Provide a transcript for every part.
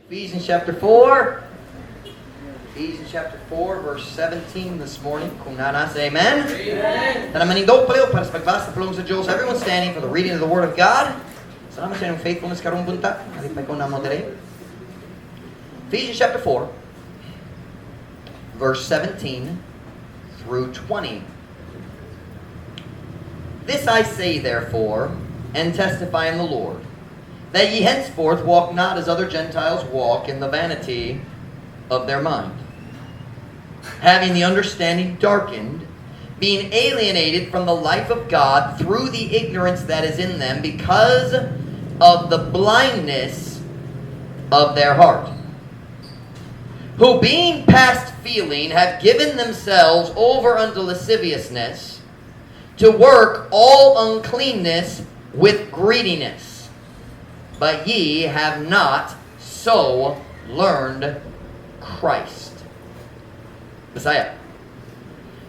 Ephesians chapter 4. Ephesians chapter 4, verse 17 this morning. Kung naa na, say amen. Amen. Tanan manindog palihog para sa pagbasa sa pulong sa Diyos. Everyone standing for the reading of the Word of God. Salamat sa inyong faithfulness karong buntag. Malipay ko namo diri. Ephesians chapter 4, verse 17 through 20. This I say, therefore, and testify in the Lord, that ye henceforth walk not as other Gentiles walk, in the vanity of their mind, having the understanding darkened, being alienated from the life of God through the ignorance that is in them, because of the blindness of their heart, who, being past feeling, have given themselves over unto lasciviousness, to work all uncleanness with greediness. But ye have not so learned Christ. Bisaya.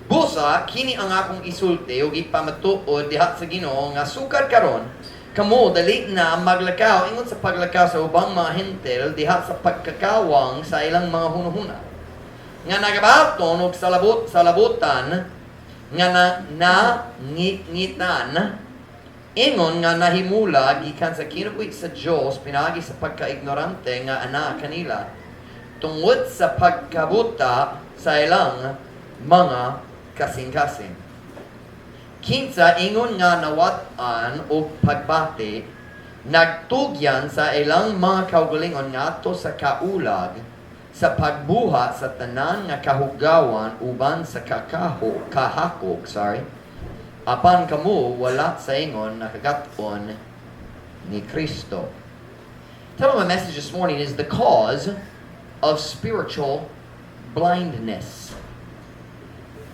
Busa, kini ang akong isulti ug ipamatuod diha sa Ginoo nga sukad karon kamo dali na maglakaw ingon sa paglakaw sa ubang mga Hentil diha sa pagkakawang sa ilang mga hunahuna nga nagabaton og salabot salabutan nga na, na ngitan ingon nga nahimula gikan sa kinabuhi sa Dios pinaagi sa pagkaignorante nga anaa kanila tungod sa pagkabuta sa ilang mga kasing-kasing. Kinsa ingon nga nawat-an og pagbati, nagtugyan sa ilang mga kaugalingon ngadto sa kaulag sa pagbuhat sa tanan nga kahugawan uban sa kakaho kahakog, sorry. Apan kamo wala sa ingon nakagat-on ni Kristo. Title of my message this morning is "The Cause of Spiritual Blindness."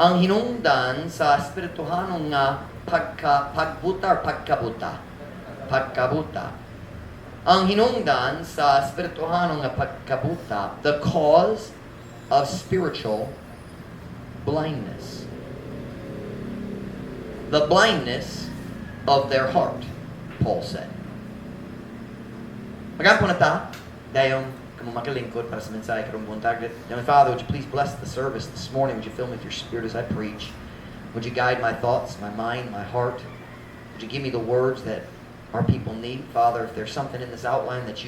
Ang hinungdan sa espirituhanong nga pagka, pagbuta or pagkabuta. Pagkabuta. Ang hinungdan sa espirituhanong nga pagkabuta, the cause of spiritual blindness. The blindness of their heart, Paul said. Magampo na ta, dayon kamo makalingkod para sa mensahe karong buntag. Heavenly Father, would you please bless the service this morning? Would you fill me with your Spirit as I preach? Would you guide my thoughts, my mind, my heart? Would you give me the words that our people need? Father, if there's something in this outline that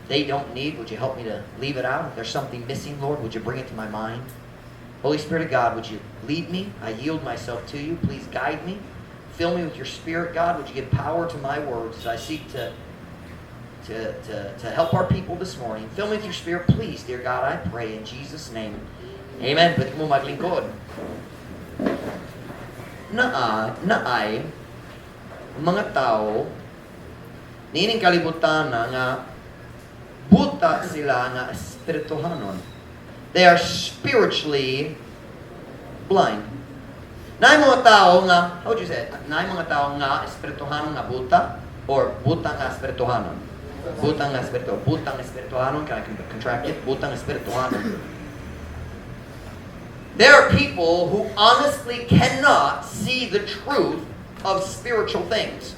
they don't need, would you help me to leave it out? If there's something missing, Lord, would you bring it to my mind? Holy Spirit of God, would you lead me? I yield myself to you. Please guide me. Fill me with your Spirit, God. Would you give power to my words as I seek to help our people this morning? Fill me with your Spirit, please, dear God, I pray in Jesus' name. Amen. Pwede mo maglingkod. Naa, naay mga tao niining kalibutan na nga buta sila nga espirituhanon. They are spiritually blind. Naay mga tao nga, how would you say it? Naay mga tao nga espirituhanon nga buta or buta nga espirituhanon? Butang nga espiritu. Butang espirituhanon, can I contract it? Butang espirituhanon. There are people who honestly cannot see the truth of spiritual things.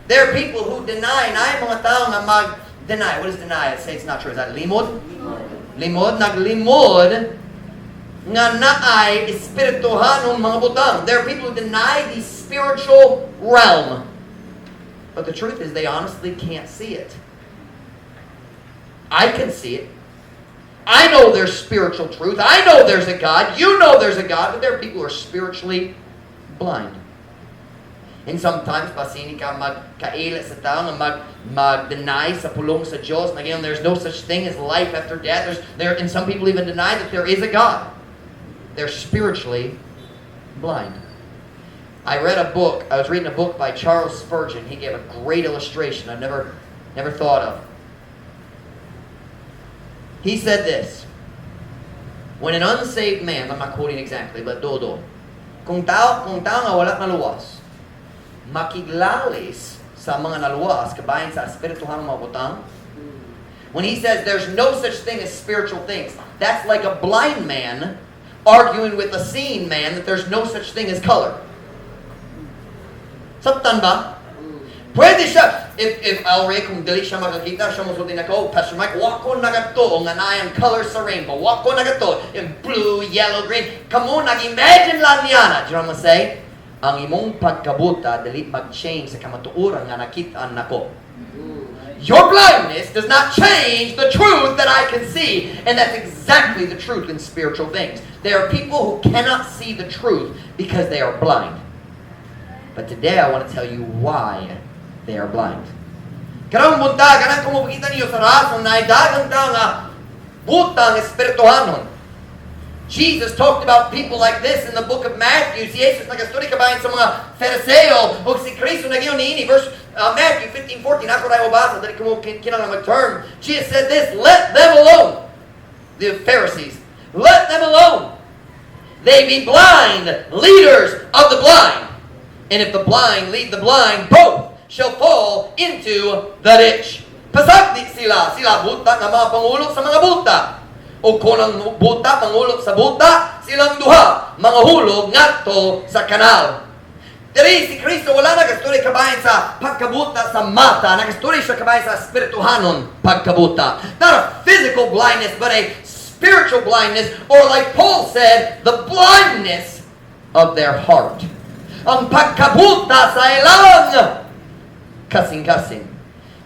There are people who deny, naay mga tao nga mag-deny. What is deny? Say it's not true. Is that limod? Limod, naglimod nga naay espirituhanong mga butang. There are people who deny the spiritual realm. But the truth is, they honestly can't see it. I can see it. I know there's spiritual truth. I know there's a God. You know there's a God. But there are people who are spiritually blind. And sometimes, basin ka magkaila sa tao nga mag-deny sa pulong sa Diyos. Na ngayon, there's no such thing as life after death. And some people even deny that there is a God. They're spiritually blind. I read a book. I was reading a book by Charles Spurgeon. He gave a great illustration I've never thought of. He said this: "When an unsaved man," I'm not quoting exactly, but dodo, kung tao nga wala naluwas, makiglalis sa mga naluwas, kabahin sa espirituhanong mga butang, when he says there's no such thing as spiritual things, that's like a blind man arguing with a seeing man that there's no such thing as color. Sabtan ba? Pwede siya, if Alray, kung dili siya makakita, siya mosulti nako, "Pastor Mike, wa ko nagatuo nga naay ang colors sa rainbow. Wa ko nagatuo. Yung blue, yellow, green. Kamo, nag-imagine lang niya na." Do you know what I'm say? Ang imong pagkabuta, dili mag-change sa kamatuoran nga nakita nako. Your blindness does not change the truth that I can see. And that's exactly the truth in spiritual things. There are people who cannot see the truth because they are blind. But today I want to tell you why they are blind. Karong buntag, kanang ko mopakita niyo sa rason na daghang tao nga butang espirituhanon. Jesus talked about people like this in the book of Matthew. Si Jesus nagastorya kabahin sa mga Fariseo ug si Kristo nag-ingon niini verse Matthew 15:14. Ako ra mobasa, dili ko mo kinahanglan mag-turn. Jesus said this, "Let them alone." The Pharisees. "Let them alone. They be blind leaders of the blind. And if the blind lead the blind, both shall fall into the ditch." Pasagdi sila, sila buta nga mga pangulok sa mga buta. O kung ang buta mangulok sa buta, silang duha mangahulog ngadto sa kanal. Diri si Kristo wala nagastorya kabahin sa pagkabuta sa mata, nagastorya siya kabahin sa espirituhanon pagkabuta. Not a physical blindness, but a spiritual blindness, or like Paul said, the blindness of their heart. Ang pagkabuta sa ilang kasing-kasing.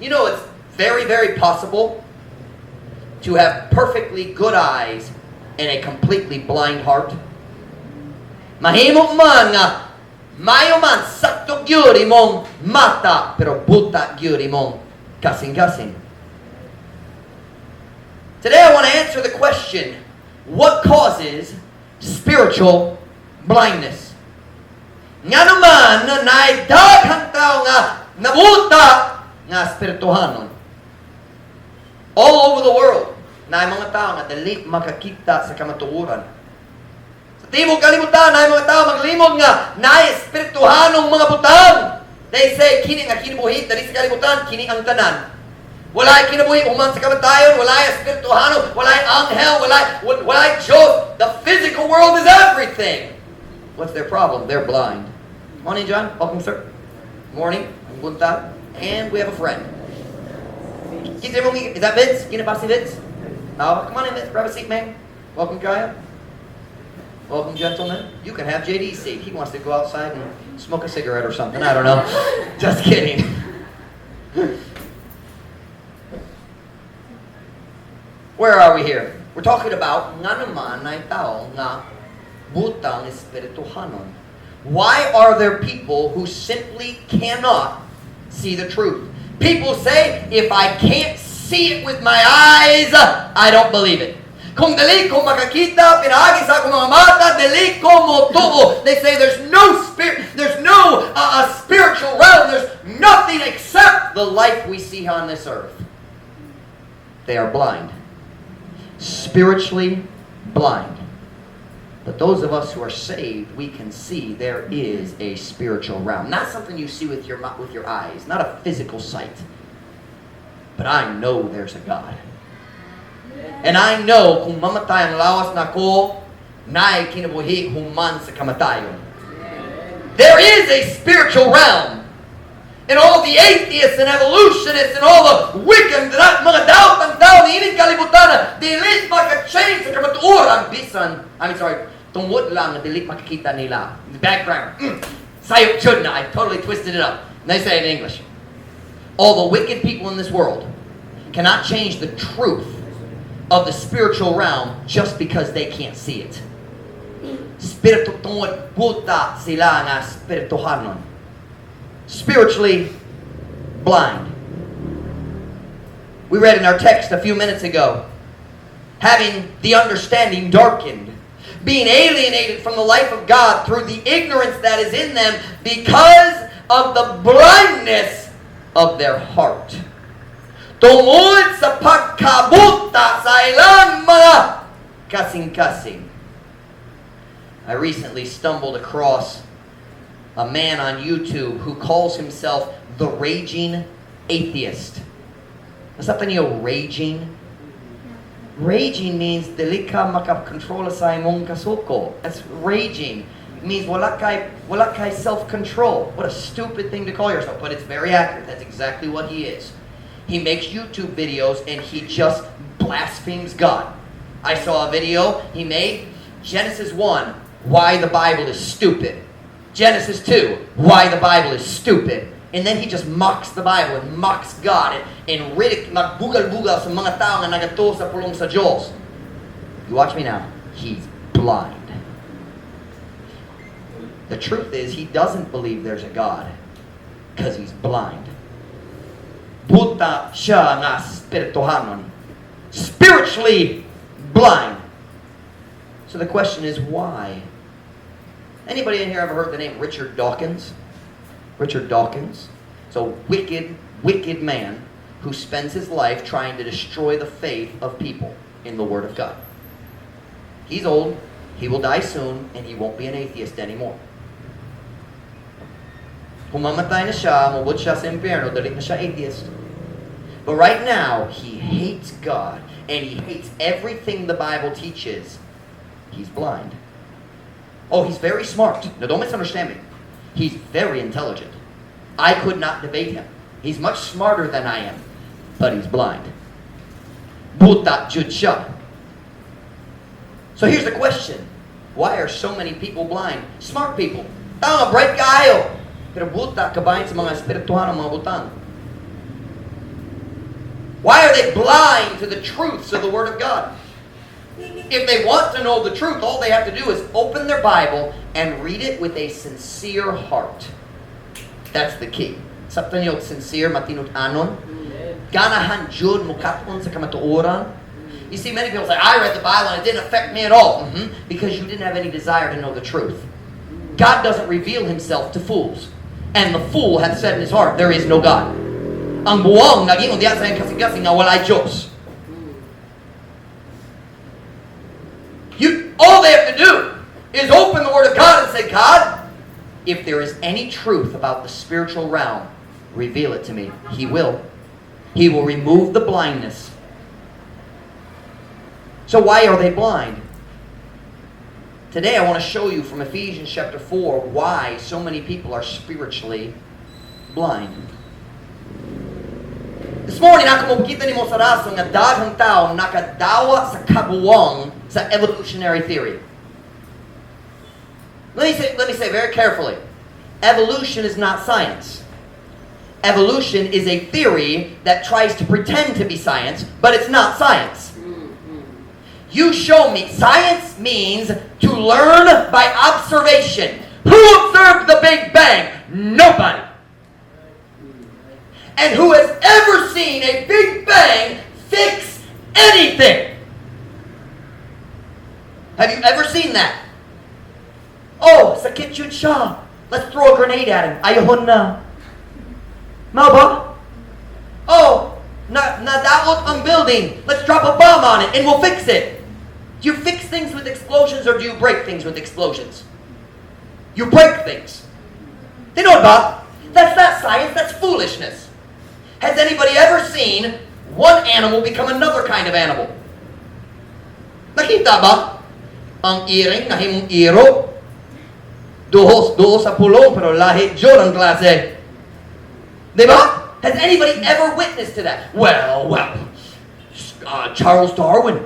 It's very, very possible to have perfectly good eyes and a completely blind heart. Mahimo man nga mayo man, sakto gyud imong mata, pero buta gyud imong kasing-kasing. Today I want to answer the question, what causes spiritual blindness? Ngano man naay daghang tao nga nabuta nga espirituhanon? All over the world, naay mga tao nga dili makakita sa kamatuoran. Sa tibuok kalibutan, naay mga tao maglimod nga naay espirituhanong mga butang. They say, kini nga kinabuhi, diri sa kalibutan, kini ang tanan. Walay kinabuhi human sa kamatayon, walay espirituhano, walay anghel, walay Diyos. The physical world is everything. What's their problem? They're blind. Morning, John. Welcome, sir. Morning. I'm buntag. And we have a friend. Is that Vince? Kini ba si Vince? Oh, come on in, Vince. Grab a seat, man. Welcome, Kaya. Welcome, gentlemen. You can have JD's seat. He wants to go outside and smoke a cigarette or something. I don't know. Just kidding. Where are we here? We're talking about ngano man naay tao nga butang espirituhanon. Why are there people who simply cannot see the truth? People say, "If I can't see it with my eyes, I don't believe it. Kung dili ko makakita, pinaagi sa akong mga mata, dili ko motuo." They say there's no spirit, there's no spiritual realm, there's nothing except the life we see on this earth. They are blind. Spiritually blind. But those of us who are saved, we can see there is a spiritual realm. Not something you see with your eyes, not a physical sight. But I know there's a God. And I know kung mamatay ang lawas nako, naay kinabuhi human sa kamatayon. There is a spiritual realm. And all the atheists and evolutionists and all the wicked, mga daotang tao niining kalibutan, dili maka-change sa kamatuoran bisan, I mean, sorry, tungod lang nga dili makakita nila. The background. Sayop jud na. I totally twisted it up. And they say it in English. All the wicked people in this world cannot change the truth of the spiritual realm just because they can't see it. Spiritu tungod buta sila nga espirituhanon. Spiritually blind. We read in our text a few minutes ago, having the understanding darkened, being alienated from the life of God through the ignorance that is in them because of the blindness of their heart. Tungod sa pagkabuta sa ilang mga kasing-kasing. I recently stumbled across a man on YouTube who calls himself the Raging Atheist. Nasabtan niyo raging? Raging means dili ka makakontrol sa imong kasuko. That's raging. Means wala kay self-control. What a stupid thing to call yourself, but it's very accurate. That's exactly what he is. He makes YouTube videos and he just blasphemes God. I saw a video he made, Genesis 1, why the Bible is stupid. Genesis 2, why the Bible is stupid. And then he just mocks the Bible and mocks God and nagbugal-bugal sa mga tao nga nagatuo sa pulong sa Diyos. You watch me now. He's blind. The truth is, he doesn't believe there's a God because he's blind. Buta siya nga espirituhanon. Spiritually blind. So the question is, why? Anybody in here ever heard the name Richard Dawkins? Richard Dawkins. It's a wicked, wicked man who spends his life trying to destroy the faith of people in the Word of God. He's old, he will die soon, and he won't be an atheist anymore. Kung mamatay na siya, mubot siya sa impyerno, dali na siya atheist. But right now, he hates God, and he hates everything the Bible teaches. He's blind. Oh, he's very smart. Now, don't misunderstand me. He's very intelligent. I could not debate him. He's much smarter than I am, but he's blind. Buta jud siya. So here's the question. Why are so many people blind? Smart people. Tao nga, bright kaayo. Pero buta, kabahin sa mga espirituhanong mga butang. Why are they blind to the truths of the Word of God? If they want to know the truth, all they have to do is open their Bible and read it with a sincere heart. That's the key. Sabtan niyo sincere, matinud-anon. Ganahan jud mukat-on sa kamatuoran. You see, many people say, "I read the Bible and it didn't affect me at all." Because you didn't have any desire to know the truth. God doesn't reveal himself to fools. And the fool hath said in his heart, "There is no God." Ang buwang nag-ingon diha sa iyang kasing-kasing nga walay Diyos. All they have to do is open the Word of God and say, "God, if there is any truth about the spiritual realm, reveal it to me." He will. He will remove the blindness. So why are they blind? Today I want to show you from Ephesians chapter 4 why so many people are spiritually blind. This morning, ako mopakita nimo sa rason nga daghang tao nakadawa sa kabuwang sa evolutionary theory. Let me say very carefully, evolution is not science. Evolution is a theory that tries to pretend to be science, but it's not science. You show me. Science means to learn by observation. Who observed the Big Bang? Nobody. And who has ever seen a Big Bang fix anything? Have you ever seen that? Oh, sakit jud siya. Let's throw a grenade at him. Ayun na. Mao ba? Oh, na nadaot ang building. Let's drop a bomb on it and we'll fix it. Do you fix things with explosions or do you break things with explosions? You break things. Tinuod ba? That's not science, that's foolishness. Has anybody ever seen one animal become another kind of animal? Nakita ba? Ang iring nahimong iro. Duhos, duho sa pulong, pero lahi jud ang klase. Di ba? Has anybody ever witnessed to that? Well, Charles Darwin.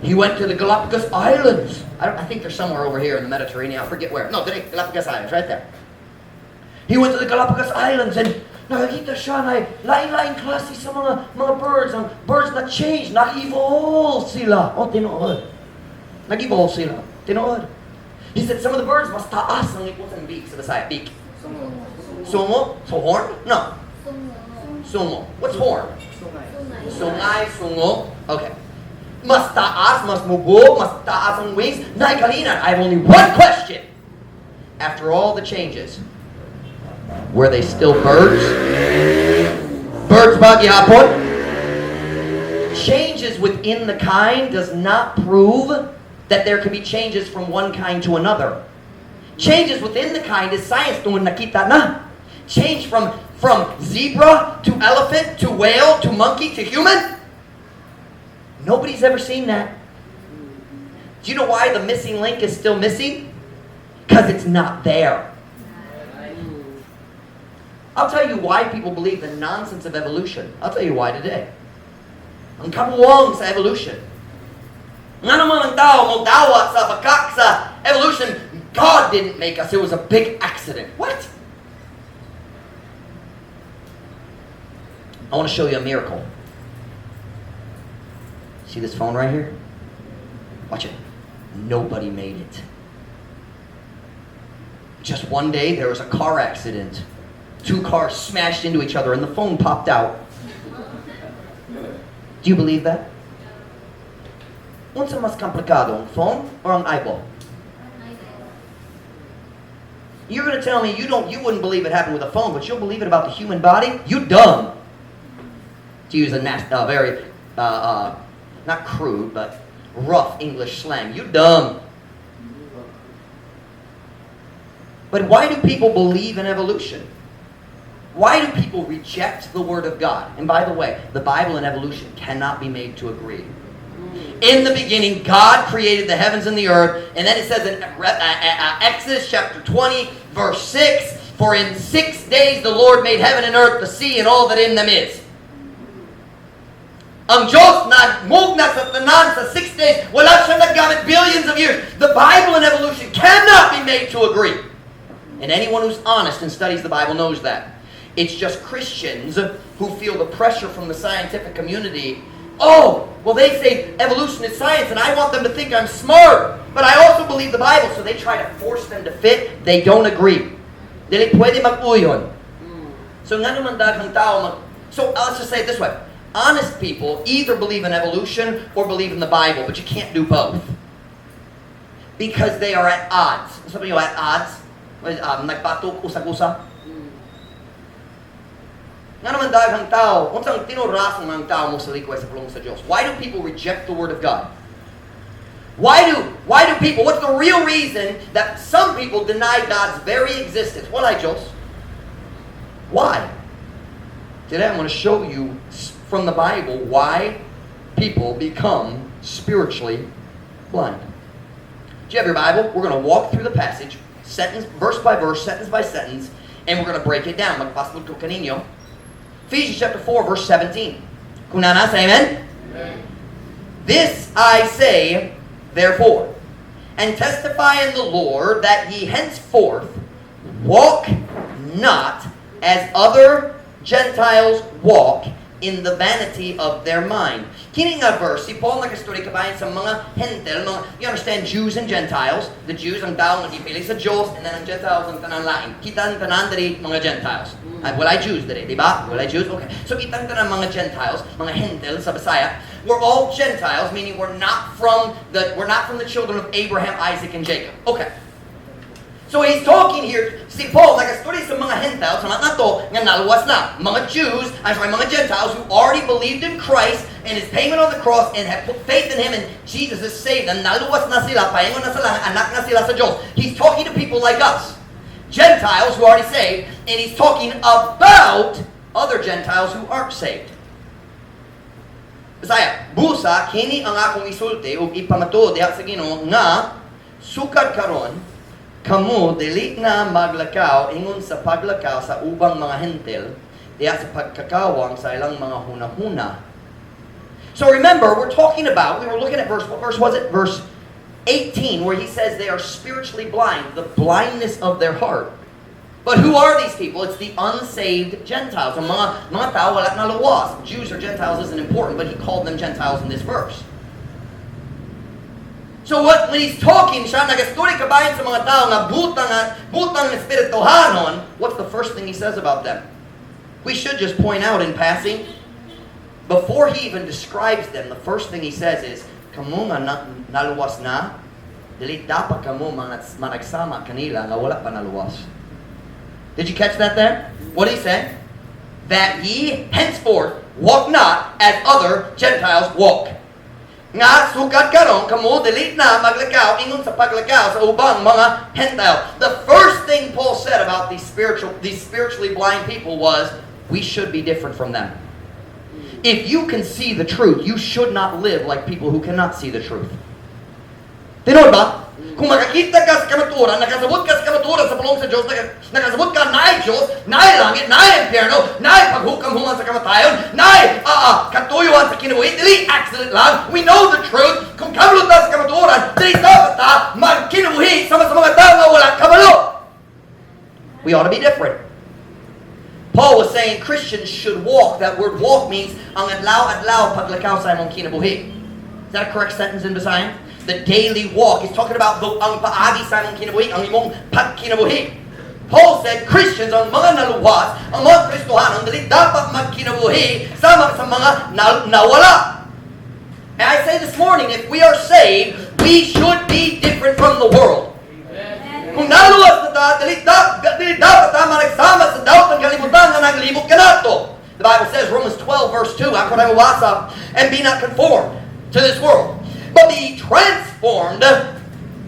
He went to the Galapagos Islands. I think they're somewhere over here in the Mediterranean. I forget where. No, the Galapagos Islands, right there. He went to the Galapagos Islands and nakakita siya na lain-lain klase sa mga birds. Ang birds na change, nag-evolve sila. Oh, tinuod. Nag-evolve sila. Tinuod. He said some of the birds mas taas ang what's ang beak sa Bisaya? Beak. Sungo? So horn? No. Sungo. What's horn? Sungay, sungo. Okay. Mas taas, mas mubo, mas taas ang wings. Naikalinan. I have only one question. After all the changes, were they still birds? Birds ba gihapon? Changes within the kind does not prove that there can be changes from one kind to another. Changes within the kind is science tungod nakita na. Change from zebra to elephant to whale to monkey to human? Nobody's ever seen that. Do you know why the missing link is still missing? Because it's not there. I'll tell you why people believe the nonsense of evolution. I'll tell you why today. Ang kabuwang sa evolution. Nga naman ang tao mo dawat sa bakak sa evolution, God didn't make us. It was a big accident. What? I want to show you a miracle. See this phone right here? Watch it. Nobody made it. Just one day, there was a car accident. Two cars smashed into each other and the phone popped out. Do you believe that? Unsa mas komplikado, ang phone or ang eyeball? You're going to tell me you wouldn't believe it happened with a phone, but you'll believe it about the human body? You dumb. To use a very, not crude, but rough English slang. You dumb. But why do people believe in evolution? Why do people reject the Word of God? And by the way, the Bible and evolution cannot be made to agree. In the beginning, God created the heavens and the earth. And then it says in Exodus chapter 20, verse 6, "For in 6 days the Lord made heaven and earth, the sea, and all that in them is." Ang Diyos nagmugna sa tanan sa 6 days, wala siyang naggamit billions of years. The Bible and evolution cannot be made to agree. And anyone who's honest and studies the Bible knows that. It's just Christians who feel the pressure from the scientific community. "Oh, well, they say evolution is science, and I want them to think I'm smart. But I also believe the Bible." So they try to force them to fit. They don't agree. Dili pwede mag-uyon. So nga naman daghang tao mag. So let's just say it this way. Honest people either believe in evolution or believe in the Bible, but you can't do both. Because they are at odds. Sabi niyo, at odds? Nagbatok, usag-usa. Nga naman daghang tao, unsang tinuod rason ang tao mo sa likway sa pulong sa Diyos? Why do people reject the Word of God? Why do people, what's the real reason that some people deny God's very existence? Wala Diyos. Why? Today I'm going to show you from the Bible why people become spiritually blind. Do you have your Bible? We're going to walk through the passage, sentence, verse by verse, sentence by sentence, and we're going to break it down. Magpasod ko kaninyo. Ephesians chapter 4, verse 17. Kung naa na, say amen. Amen. "This I say, therefore, and testify in the Lord, that ye henceforth walk not as other Gentiles walk in the vanity of their mind." Kini nga verse, si Paul nakastory kabahin sa mga Hentil, mga, you understand, Jews and Gentiles. The Jews ang tao nga gipili sa Diyos, and then ang Gentiles ang tanan lain. Kita ang tanan diri mga Gentiles. Ay, walay Jews diri, di ba? Walay Jews? Okay. So kitang tanan mga Gentiles, mga Hentil sa Bisaya. We're all Gentiles, meaning we're not from the children of Abraham, Isaac, and Jacob. Okay. So he's talking here, si Paul, nagastory sa mga Gentiles, sa mga to, nga naluwas na. Mga Jews, I'm sorry, mga Gentiles who already believed in Christ and His payment on the cross and have put faith in Him and Jesus has saved them. Naluwas na sila, paingon na sila, anak na sila sa Diyos. He's talking to people like us, Gentiles who are already saved, and he's talking about other Gentiles who aren't saved. Bisaya, "Busa, kini ang akong isulti ug ipamatuod diha sa Ginoo nga sukad karon kamo dili na maglakaw ingon sa paglakaw sa ubang mga Hentil diha sa pagkakawang sa ilang mga hunahuna." So remember, we're talking about, we were looking at verse, what verse was it? Verse 18, where he says they are spiritually blind, the blindness of their heart. But who are these people? It's the unsaved Gentiles. Ang mga tao wala naluwas. Jews or Gentiles isn't important, but he called them Gentiles in this verse. So when he's talking, siya nagastorya kabahin sa mga tao nga butang butang espirituhanon, what's the first thing he says about them? We should just point out in passing, before he even describes them, the first thing he says is, "Kamo nga naluwas na, dili dapat kamo managsama kanila nga wala pa naluwas." Did you catch that there? What did he say? "That ye henceforth walk not as other Gentiles walk." Nga sukad karon kamo dili na maglakaw ingon sa paglakaw sa ubang mga Gentile. The first thing Paul said about these spiritually blind people was we should be different from them. If you can see the truth, you should not live like people who cannot see the truth. Tinuod ba? Kung makakita ka sa kamatuoran, nakasabot ka sa kamatuoran sa pulong sa Diyos, nakasabot ka naay Diyos, naay langit, naay impyerno, naay paghukam human sa kamatayon, naay katuyuan sa kinabuhi, dili accident lang, we know the truth. Kung kabalo ta sa kamatuoran, dili dapat ta magkinabuhi sama sa mga tao nga wala kabalo. We ought to be different. Paul was saying Christians should walk. That word "walk" means ang adlaw-adlaw paglakaw sa imong kinabuhi. Is that a correct sentence in Visayan? The daily walk. He's talking about ang paagi sa imong kinabuhi, ang imong pagkinabuhi. Paul said Christians, ang mga naluwas, ang mga Kristohanon, dili dapat magkinabuhi sama sa mga nawala. And I say this morning, if we are saved, we should be different from the world. Kung naluwas na ta, dili dapat ta managsama sa daot ng kalibutan nga naglibot kanato. The Bible says, Romans 12 verse 2, ako na mabasa, "And be not conformed to this world, but be transformed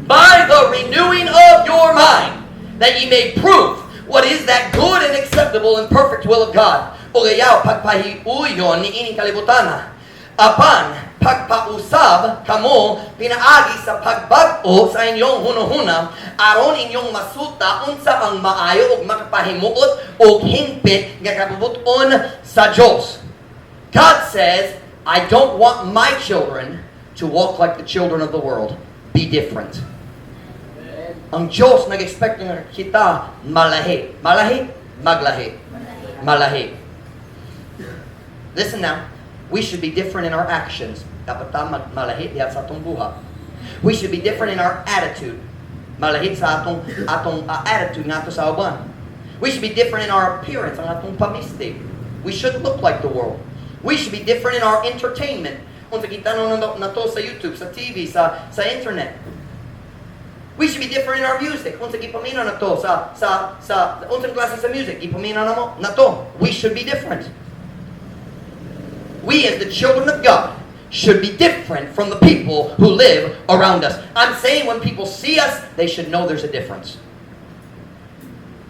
by the renewing of your mind, that ye may prove what is that good and acceptable and perfect will of God." O ayaw pagpahiuyon ni ining kalibutan. Apan pagpausab kamo pinaagi sa pagbag-o sa inyong hunahuna aron inyong masuta unsa ang maayo ug makapahimuot ug hingpit nga kabubut-on sa Dios. God says, "I don't want my children to walk like the children of the world. Be different." Ang Diyos nag-expect nga kita malahi. Malahi? Maglahi. Malahi. Listen now. We should be different in our actions. Dapat ta malahi diha sa atong buhat. We should be different in our attitude. Malahi sa atong attitude ngadto sa uban. We should be different in our appearance, ang atong pamisti. We shouldn't look like the world. We should be different in our entertainment. Unsa gitan-aw nato sa YouTube, sa TV, sa internet. We should be different in our music. Unsa gipaminaw nato sa unsang klase sa music gipaminaw namo nato. We should be different. We, as the children of God, should be different from the people who live around us. I'm saying when people see us, they should know there's a difference.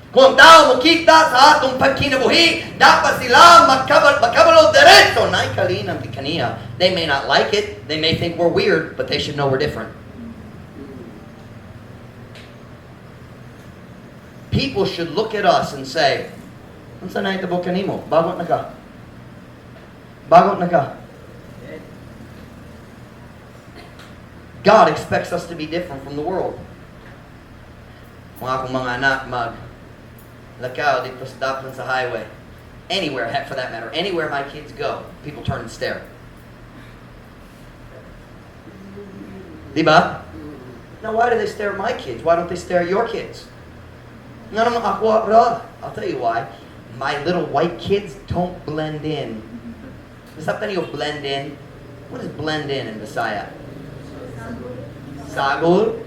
Kung ang tao mokita sa atong pagkinabuhi, dapat sila makabalo diretso. Nay kalinan di kaniya. They may not like it, they may think we're weird, but they should know we're different. People should look at us and say, "Unsa na nahitabo kanimo? Bag-o na ka. Bag-o na ka." God expects us to be different from the world. Kung akong mga anak mag lakaw dito sa Daplin sa highway, anywhere, heck, for that matter, anywhere my kids go, people turn and stare. Diba? Now, why do they stare at my kids? Why don't they stare at your kids? Nga naman ako, ra. I'll tell you why. My little white kids don't blend in. Basta niyo "blend in"? What is "blend in" in Bisaya? Sagol?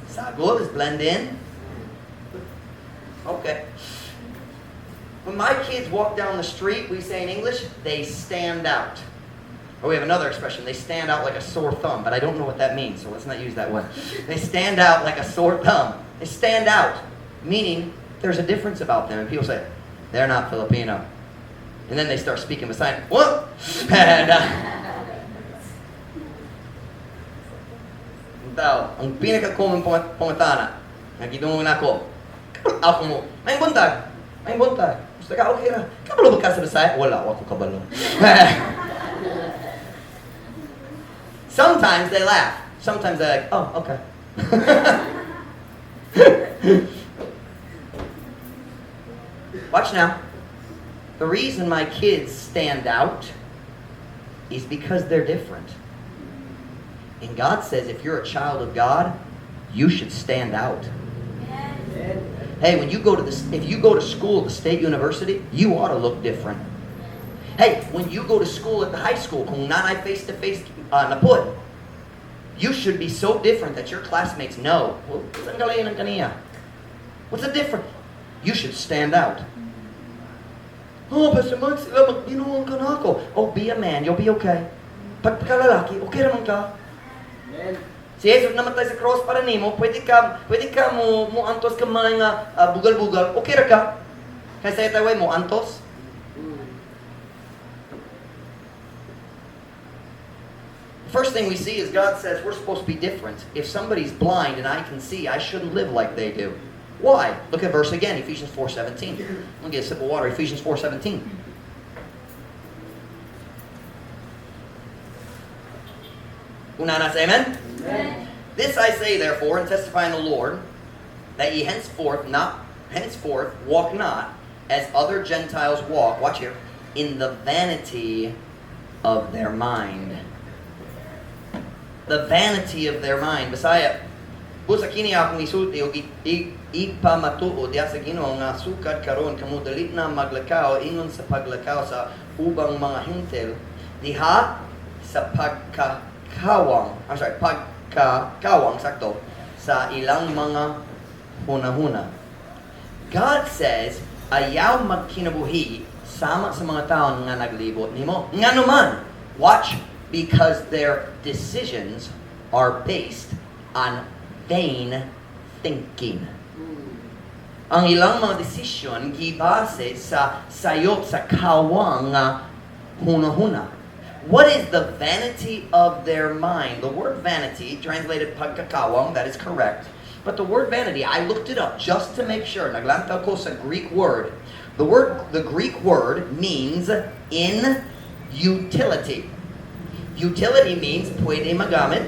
Sagol is "blend in"? Okay. When my kids walk down the street, we say in English, they stand out. Or we have another expression, they stand out like a sore thumb, but I don't know what that means, so let's not use that one. They stand out like a sore thumb. They stand out, meaning there's a difference about them. And people say, "They're not Filipino." And then they start speaking Visayan. What? And, ang tao, ang pinaka-common pangutana, nga gidungog nako, ako mo, "Maayong buntag, maayong buntag. Basta ka, okay ra. Kabalo ba ka sa Bisaya?" "Wala, wa ko kabalo." Sometimes they laugh. Sometimes they're like, "Oh, okay." Watch now. The reason my kids stand out is because they're different. And God says if you're a child of God, you should stand out. Hey, when you go to the, if you go to school at the state university, you ought to look different. Hey, when you go to school at the high school, kung naay face-to-face na pud, you should be so different that your classmates know, "Well, ang galing ng kaniya. What's the difference?" You should stand out. "Oh, Pastor Mark, sila magbinuang ka na ako." Oh, be a man. You'll be okay. Pagkalalaki, okay naman ka. Amen. Si Jesus namatay sa cross para nimo, pwede ka mo antos ka mga bugal-bugal, okay ra ka. Kaysa itaway mo antos. The first thing we see is God says we're supposed to be different. If somebody's blind and I can see, I shouldn't live like they do. Why? Look at verse again, Ephesians 4:17. I'm gonna get a sip of water. Ephesians 4:17. Unana say amen? Amen. This I say therefore, and testify in the Lord, that ye henceforth walk not as other Gentiles walk, watch here, in the vanity of their mind. The vanity of their mind. Bisaya, busa kini akong isulti og ipamatuod diha sa Ginoo nga sukad karon kamo dili na maglakaw ingon sa paglakaw sa ubang mga Hentil diha sa pagkakawang, I'm sorry, pagkakawang sakto sa ilang mga hunahuna. God says, ayaw magkinabuhi sama sa mga tao nga naglibot nimo. Ngano man? Watch, because their decisions are based on vain thinking. Ang ilang mga desisyon gibase sa sayop sa kawang nga hunahuna. What is the vanity of their mind? The word vanity, translated pagkakawang, that is correct. But the word vanity, I looked it up just to make sure. Naglantaw ko sa Greek word. The Greek word means inutility. Utility means pwede magamit,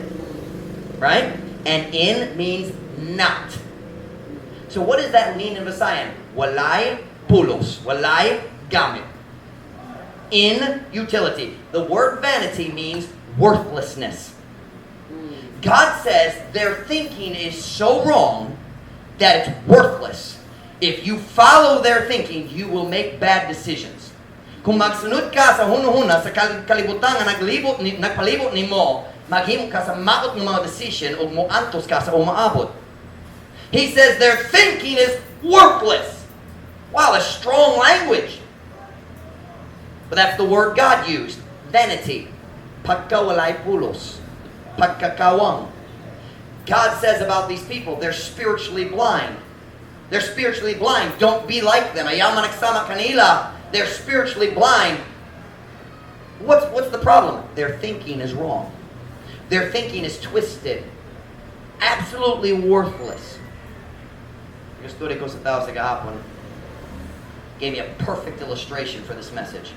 right? And in means not. So what does that mean in Visayan? Walay pulos. Walay gamit. Inutility. The word vanity means worthlessness. God says their thinking is so wrong that it's worthless. If you follow their thinking, you will make bad decisions. Kung magsunod ka sa hunahuna sa kalibutan nga nagpalibot nimo, maghimo ka sa maot ng mga decision ug moantos ka sa umaabot. He says their thinking is worthless. Wow, that's strong language. But that's the word God used. Vanity. Pagkawalay pulos. Pagkakawang. God says about these people, they're spiritually blind. They're spiritually blind. Don't be like them. Ayaw managsama kanila. They're spiritually blind. What's the problem? Their thinking is wrong. Their thinking is twisted. Absolutely worthless. Yung story ko sa tao sa gahapon gave me a perfect illustration for this message.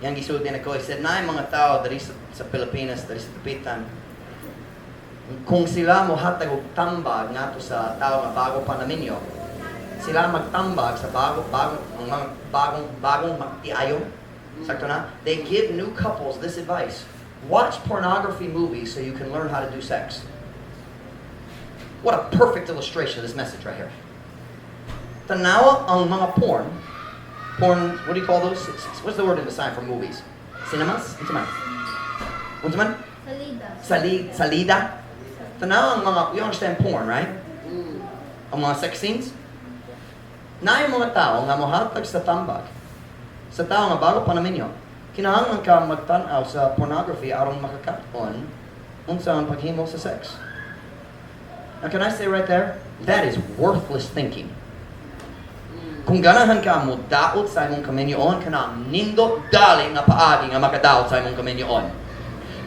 Yang gisulti nako, he said, naay mga tao diri sa Pilipinas, diri sa Dapitan, kung sila mohatag og tambag ngadto sa tao nga bago pa naminyo, sila magtambag sa bago, bagong, ang mga bagong, bagong magtiayon. Sakto na? They give new couples this advice. Watch pornography movies so you can learn how to do sex. What a perfect illustration of this message right here. Tanawa ang mga porn. Porn, what do you call those? What's the word in the sign for movies? Cinemas? Unsa man? Unsa man? Salida. Salida? Tanawa ang mga, you understand porn, right? Ang mga sex scenes? Naay mga tao nga mohatag sa tambag sa tao nga bago pa naminyo, kinahanglan ka magtan-aw sa pornography aron makakat-on unsa ang paghimo sa sex. Now, can I say right there, that is worthless thinking. Kung ganahan ka mo daot sa imong kaminyoon, kana nindot dali nga paagi nga makadaot sa imong kaminyoon.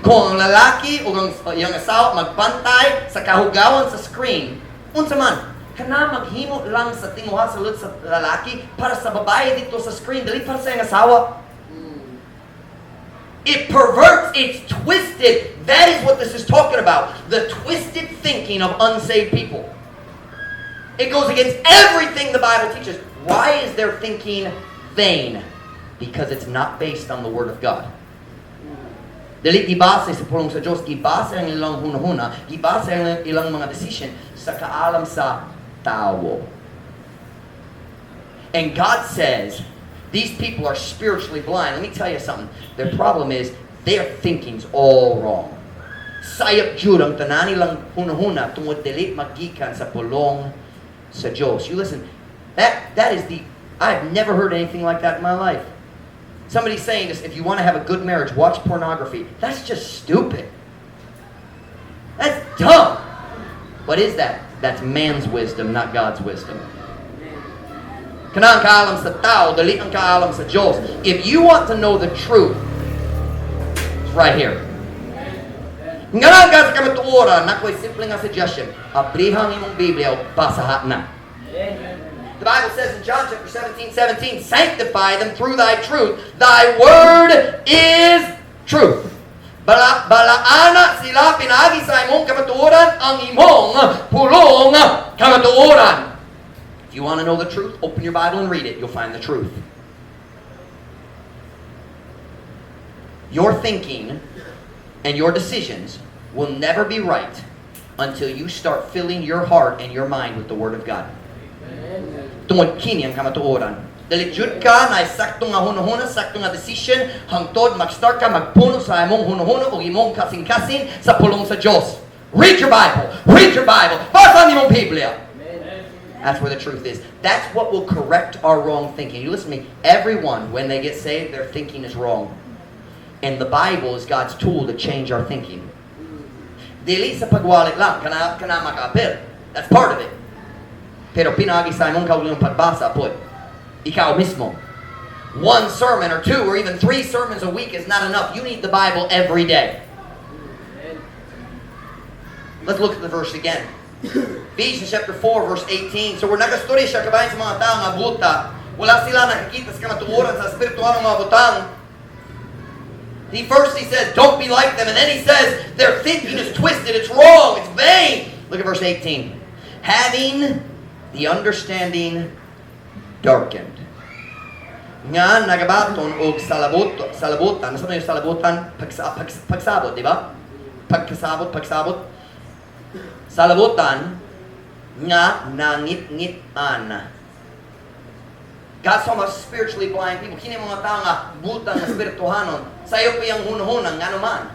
Kung ang lalaki o ang iyang asawa magbantay sa kahugawan sa screen, unsa man, kana maghimo lang sa tinguha sa lut sa lalaki para sa babae dito sa screen, dili para sa iyang asawa. It perverts, it's twisted. That is what this is talking about. The twisted thinking of unsaved people. It goes against everything the Bible teaches. Why is their thinking vain? Because it's not based on the Word of God. Dili gibase sa pulong sa Diyos, gibase ang ilang hunahuna, gibase ang ilang mga decision sa kaalam sa tao. And God says, these people are spiritually blind. Let me tell you something. Their problem is, their thinking's all wrong. Sayop jud ang tanan nilang hunahuna tungod dili magikan sa pulong sa Diyos. You listen, that is the, I've never heard anything like that in my life. Somebody saying this, if you want to have a good marriage, watch pornography. That's just stupid. That's dumb. What is that? That's man's wisdom, not God's wisdom. Kanang kaalam sa tao, dili ang kaalam sa Diyos. If you want to know the truth, it's right here. Nga ka sa kamatuoran, nako'y simple nga suggestion. Abriha ang imong Biblia o basaha na. The Bible says in John chapter 17, 17, "Sanctify them through thy truth. Thy word is truth." Balaana sila pinaagi sa imong kamatuoran, ang imong pulong kamatuoran. If you want to know the truth, open your Bible and read it. You'll find the truth. Your thinking and your decisions will never be right until you start filling your heart and your mind with the Word of God. Tungod kini ang kamatuoran. Dili jud ka na sakto nga hunahuna, sakto nga decision, hangtod mag-start ka magpuno sa imong hunahuna ug imong kasing-kasing sa pulong sa Dios. Read your Bible. Read your Bible. Basa ang imong Biblia. That's where the truth is. That's what will correct our wrong thinking. You listen to me. Everyone, when they get saved, their thinking is wrong. And the Bible is God's tool to change our thinking. Dili sa pagwalit lang, kana makaapil. That's part of it. Pero pinaagi sa imong kaugalingong pagbasa po. Ikaw mismo. One sermon or two or even three sermons a week is not enough. You need the Bible every day. Let's look at the verse again. Ephesians chapter 4, verse 18. So we're nagastorya siya kabahin sa mga tao nga buta. Wala sila nakakita sa kamatuoran sa espiritual mga butang. First he says, "Don't be like them." And then he says, their thinking is twisted, it's wrong, it's vain. Look at verse 18. "Having the understanding darkened." Nga nagabaton og salabot, salabutan. Nasa yung salabutan? Pagsabot, di ba? Pagkasabot, pagsabot. Salabutan nga nangit-ngitan. God's talking about spiritually blind people. Kini mga tao nga butang nga espirituhanon. Sayop pa iyang hunahuna ngano man.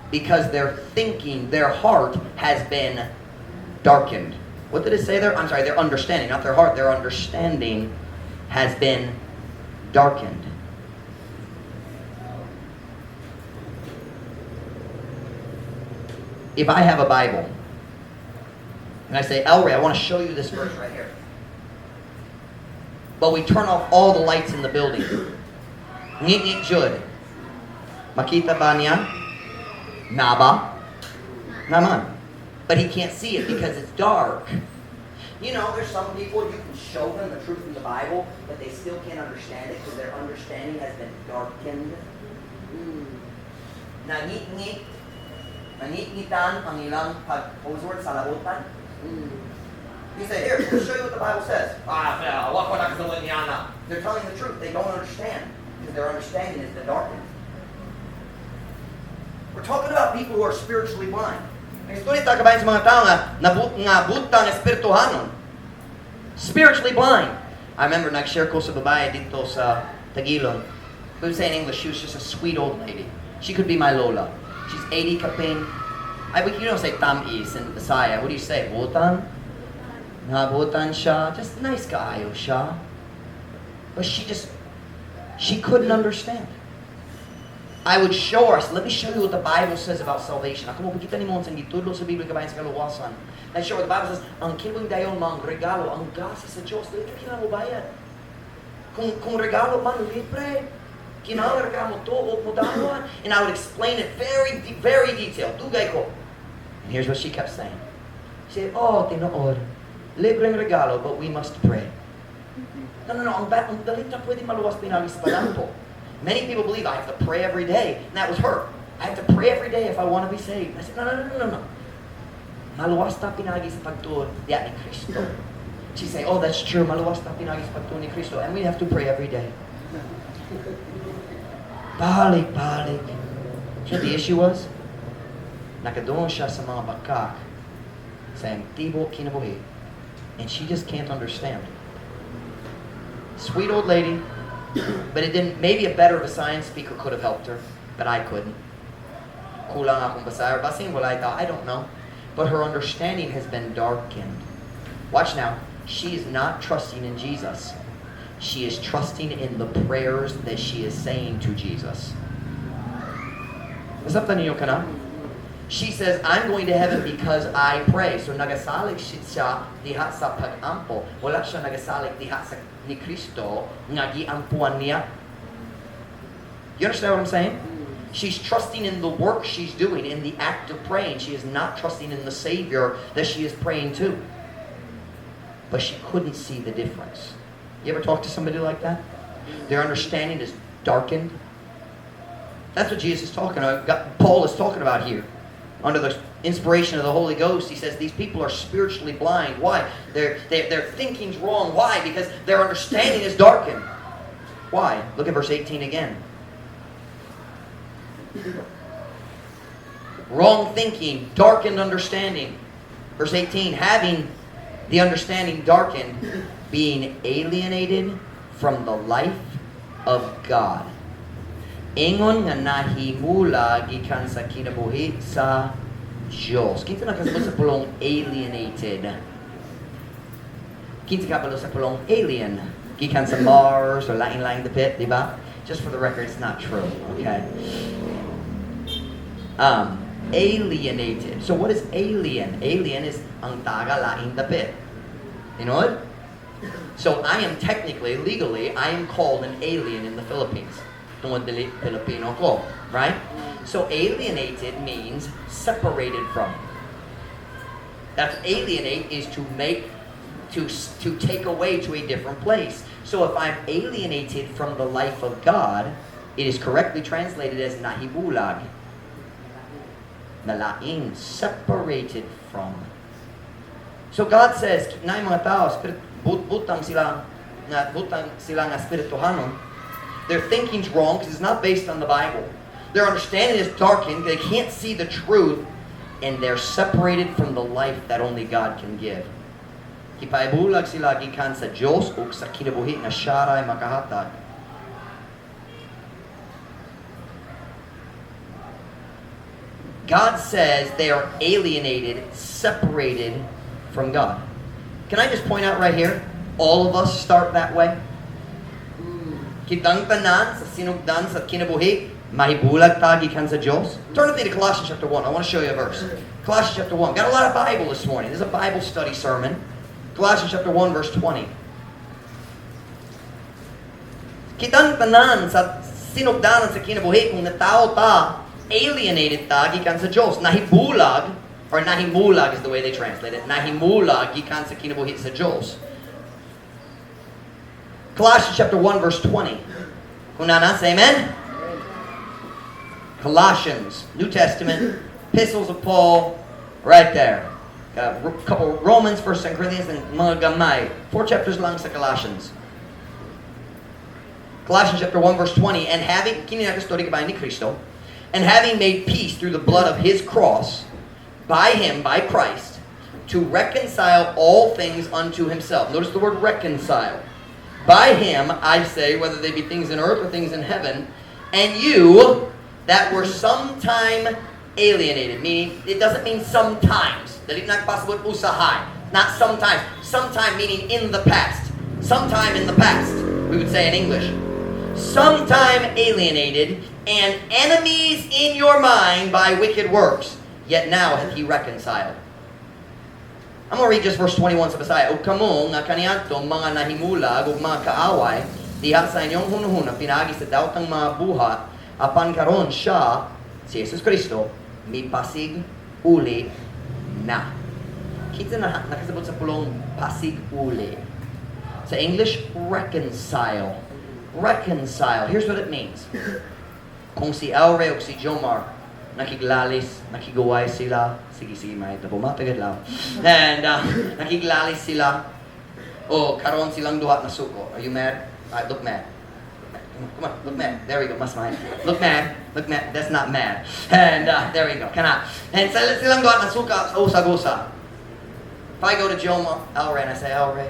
Because their thinking, their heart has been darkened. What did it say there? I'm sorry, their understanding, not their heart. Their understanding has been darkened. If I have a Bible, and I say, "Elray, I want to show you this verse right here." But we turn off all the lights in the building. Ngit-ngit jud. Makita ba niya? Naba? Naman. But he can't see it because it's dark. There's some people, you can show them the truth in the Bible, but they still can't understand it because their understanding has been darkened. Nangit-ngit. Nangit-ngitan ang ilang pag, what was the word? Salabutan. You say, "Here, let me show you what the Bible says." "Ah, yeah, wa ko nakasabot niana." They're telling the truth. They don't understand because their understanding has been darkened. We're talking about people who are spiritually blind. Ang istorya ta kabahin sa mga tao nga, nga butang espirituhanon. Spiritually blind. I remember nag-share ko sa babae dito sa Tagilon. We would say in English, she was just a sweet old lady. She could be my lola. She's 80 kapin. You don't say tam-is in Bisaya. What do you say? Butan? Nabutan siya. Just nice kaayo siya. But she couldn't understand. I would show her, I said, "Let me show you what the Bible says about salvation. Ako mopakita nimo sa gitudlo sa Biblia kabahin sa kaluwasan." I show her the Bible says, ang kinabuhing dayon mang regalo, ang gasa sa Diyos, dili ka kinahanglan mobayad. Kung regalo man, libre. Kinahanglan ka mo tuo mo dawat. And I would explain it very, very detailed. Dugay ko. And here's what she kept saying. She said, "Oh, tinuod. Libreng regalo, but we must pray." No. Ang dali na pwede maluwas pinaagi sa pag-ampo. Many people believe I have to pray every day. And that was her. "I have to pray every day if I want to be saved." I said, No. Maluwas ta pinaagi sa pagtuo diya ni Kristo." She say, "Oh, that's true. Maluwas ta pinaagi sa pagtuo ni Kristo. And we have to pray every day." Balik, balik. You know what the issue was? Nakadungog siya sa mga bakak sa tibuok kinabuhi. And she just can't understand. Sweet old lady, but it didn't, maybe a better Visayan speaker could have helped her, but I couldn't. Kulang akong Bisaya, basin wala ito, I don't know. But her understanding has been darkened. Watch now. She is not trusting in Jesus. She is trusting in the prayers that she is saying to Jesus. Nasabtan ninyo kana? She says, "I'm going to heaven because I pray." So nagasalig siya diha sa pag-ampo. Wala siya nagasalig diha sa ni Kristo nga giampuan niya. You understand what I'm saying? She's trusting in the work she's doing, in the act of praying. She is not trusting in the Savior that she is praying to. But she couldn't see the difference. You ever talk to somebody like that? Their understanding is darkened. That's what Jesus is talking about. Paul is talking about here. Under the inspiration of the Holy Ghost, he says these people are spiritually blind. Why? Their thinking's wrong. Why? Because their understanding is darkened. Why? Look at verse 18 again. Wrong thinking, darkened understanding. Verse 18, having the understanding darkened, being alienated from the life of God. Ingon nga nahimulag gikan sa kinabuhi sa Diyos. Kinsa nakasabot sa pulong alienated? Kinsa kabalo sa pulong alien? Gikan sa Mars or lain-laing dapit, di ba? Just for the record, it's not true, okay? Alienated. So what is alien? Alien is ang taga laing dapit. You know it? So I am technically, legally, I am called an alien in the Philippines. Tungod dili Pilipino ko, right? So alienated means separated from. That's alienate is to make, to take away to a different place. So if I'm alienated from the life of God, it is correctly translated as nahibulag. Nalain, separated from. So God says, na mga tao, spirit, butang sila nga butang sila nga spirituhanon. Their thinking's wrong because it's not based on the Bible. Their understanding is darkened. They can't see the truth, and they're separated from the life that only God can give. Gipaibulag sila gikan sa Dios ug sa kinabuhi nga siya ray makahatag. God says they are alienated, separated from God. Can I just point out right here, all of us start that way? Kitang tanan sa sinugdan sa kinabuhi, mahibulag ta gikan sa Dios. Turn with me to Colossians chapter 1. I want to show you a verse. Colossians chapter 1. Got a lot of Bible this morning. This is a Bible study sermon. Colossians chapter 1 verse 20. Kitang tanan sa sinugdanan sa kinabuhi kung natao ta, alienated ta gikan sa Dios. Nahibulag, or nahimulag is the way they translate it. Nahimulag gikan sa kinabuhi sa Dios. Colossians chapter 1 verse 20. Kung naa na, say amen. Colossians, New Testament, epistles of Paul, right there. Got a couple Romans, 1 Corinthians, and mga gamay. 4 chapters lang sa Colossians. Colossians chapter 1 verse 20, and having, kini na story kabahin ni Kristo, and having made peace through the blood of His cross, by Him, by Christ, to reconcile all things unto Himself. Notice the word reconcile. By Him, I say, whether they be things in earth or things in heaven, and you that were sometime alienated, meaning it doesn't mean sometimes. Dili na pasabot usahay. Not sometimes. Sometime meaning in the past. Sometime in the past, we would say in English. Sometime alienated and enemies in your mind by wicked works, yet now hath He reconciled. I'm gonna read just verse 21 sa Bisaya. Ug kamo nga kaniadto mga nahimulag ug mga kaaway diha sa inyong hunahuna pinaagi sa dawtang mga buhat, apan karon siya, si Jesus Kristo, mipasig uli na. Kita na nakasabot sa pulong pasig uli. Sa English, reconcile. Reconcile. Here's what it means. Kung si Elray o si Jomar nakiglalis, nakiguway sila, sige, sige, may bumatagad lang. And nakiglalis sila, o karon silang duha na suko. Are you mad? All right, look mad. Come on, look mad. There we go, mas mad. Look mad. Look mad. That's not mad. And there we go. Kana. And silang duha na suka sa usag-usa. If I go to Jomar, Elray, and I say, Elray,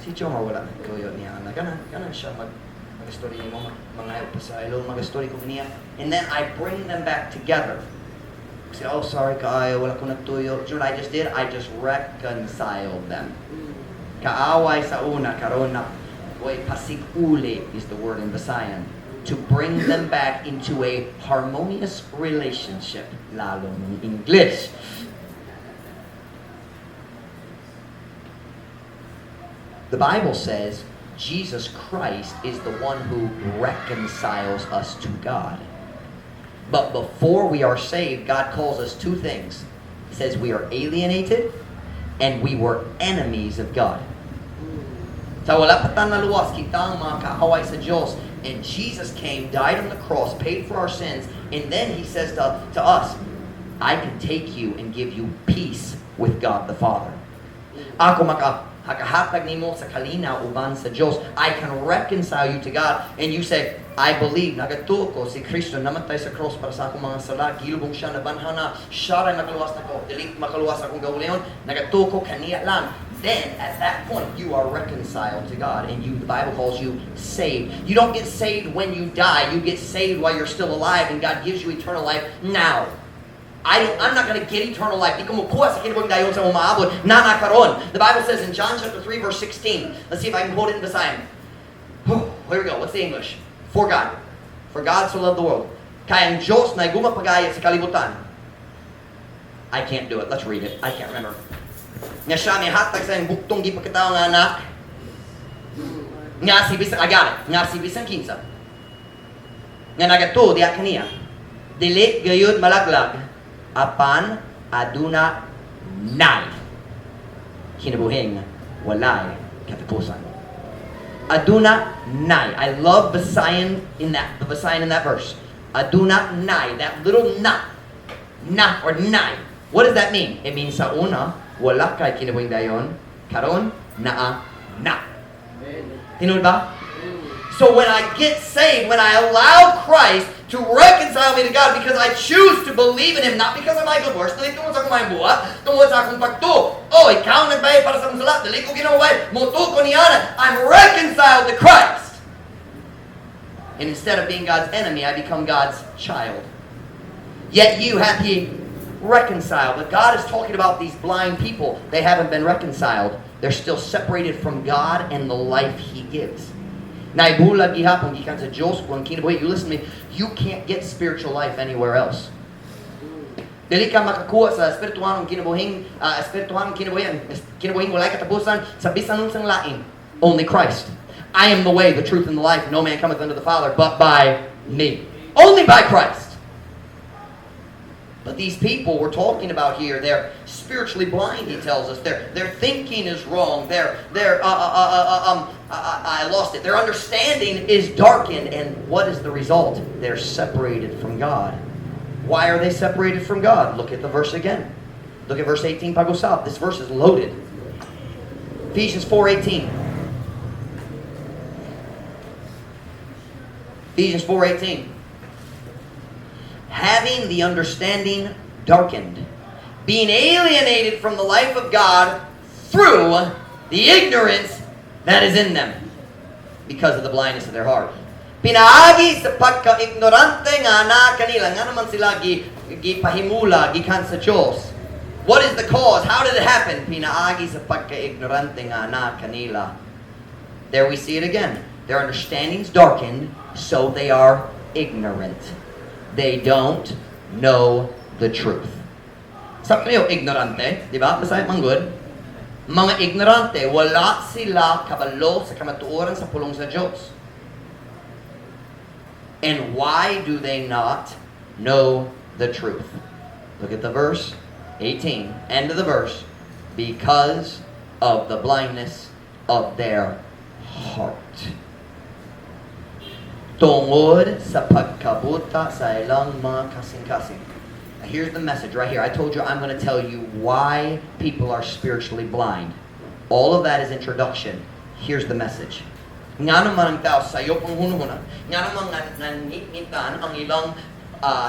si Jomar wala nagtuyo niya. Gana, gana siya mag-story mo, mga pasaylo, mag-story ko niya. And then I bring them back together. Say, oh, sorry kaayo, wala ko nagtuyo. Do you know what I just did? I just reconciled them. Kaaway sa una, karon na, boy, pasig-uli is the word in Visayan. To bring them back into a harmonious relationship. Lalo ng English. The Bible says Jesus Christ is the one who reconciles us to God. But before we are saved, God calls us two things. He says we are alienated and we were enemies of God. Sa wala pa ta naluwas, kita ang mga kaaway sa Diyos. And Jesus came, died on the cross, paid for our sins, and then He says to us, "I can take you and give you peace with God the Father." Ako makahatag nimo sa kalinaw uban sa Diyos. I can reconcile you to God. And you say, "I believe, nagatuo ko si Kristo namatay sa cross para sa akong mga sala, gilubong siya, nabanhaw na, siya ray makaluwas nako, dili makaluwas akong kaugalingon, nagatuo ko kaniya lang." Then, at that point, you are reconciled to God, and you, the Bible calls you saved. You don't get saved when you die. You get saved while you're still alive, and God gives you eternal life now. I'm not going to get eternal life. Di ko mukuha sa kinabuhing dayon sa umaabot. Naa na karon. The Bible says in John chapter 3, verse 16. Let's see if I can quote it in Visayan. Here we go. What's the English? For God. For God so loved the world. Kay ang Diyos nahigugma pag-ayo sa kalibutan. I can't do it. Let's read it. I can't remember. Nga siya mihatag sa iyang buktong gipakatao nga anak. Nga si bisan, I got it. Nga si bisan kinsa nga nagatuo diha kaniya, dili gayud malaglag, apan aduna nay kinabuhing walay katapusan. Aduna nay. I love Visayan in that, the Visayan in that verse. Aduna nay. That little na. Na or nay. What does that mean? It means sa una, wala kay kinabuhing dayon. Karon, naa, na. Tinuod ba? So when I get saved, when I allow Christ to reconcile me to God because I choose to believe in Him, not because of my good works, dili tungod sa akong maayong buhat, tungod sa akong pagtuo. Oh, ikaw nagbayad para sa akong sala, dili ko ginawa, motuo ko niana. I'm reconciled to Christ. And instead of being God's enemy, I become God's child. Yet you hath He reconciled. But God is talking about these blind people. They haven't been reconciled. They're still separated from God and the life He gives. Naibulag gihapon gikan sa Diyos kung ang kinabuhi. You listen to me, you can't get spiritual life anywhere else. Dili ka makakuha sa espirituhanong kinabuhing, espirituhanong kinabuhi, kinabuhing walay katapusan sa bisan unsang lain. Only Christ. "I am the way, the truth, and the life. No man cometh unto the Father but by me." Only by Christ. But these people we're talking about here, they're spiritually blind, he tells us. Their thinking is wrong. I lost it. Their understanding is darkened. And what is the result? They're separated from God. Why are they separated from God? Look at the verse again. Look at verse 18, pag-usab. This verse is loaded. Ephesians 4:18. Ephesians 4:18. Having the understanding darkened, being alienated from the life of God through the ignorance that is in them because of the blindness of their heart. Pinaagi sa pagka-ignorante nga naa kanila, ngano man sila gipahimula gikan sa Diyos. What is the cause? How did it happen? Pinaagi sa pagka-ignorante nga naa kanila. There we see it again. Their understanding's darkened, so they are ignorant. They don't know the truth. Sa kayo, ignorante, di ba? Basta man good. Mga ignorante, wala sila kabalo sa kamatuoran sa pulong sa Diyos. And why do they not know the truth? Look at the verse 18, end of the verse. Because of the blindness of their heart. Tungod sa pagkabuta sa ilang mga kasing-kasing. Now here's the message right here. I told you I'm going to tell you why people are spiritually blind. All of that is introduction. Here's the message. Ngano man ang tao sayop ang hunahuna, ngano man nga nangitngitan ang ilang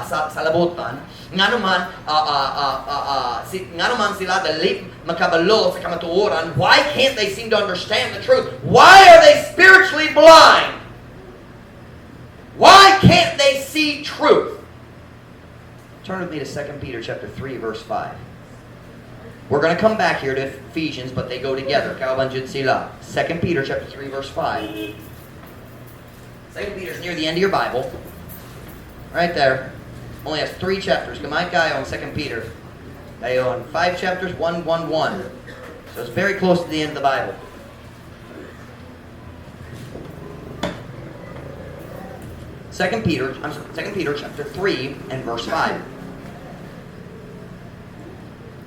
sa labutan, ngano man sila dili makabalo sa kamatuoran, why can't they seem to understand the truth? Why are they spiritually blind? Why can't they see truth? Turn with me to 2 Peter chapter 3 verse 5. We're going to come back here to Ephesians, but they go together. Kauban jud sila. 2 Peter chapter 3 verse 5. 2 Peter is near the end of your Bible. Right there. Only has three chapters. Gamay kayo ang 2 Peter. Dayon, five chapters, 1, 1, 1. So it's very close to the end of the Bible. 2 Peter, I'm sorry, 2 Peter chapter 3 and verse 5.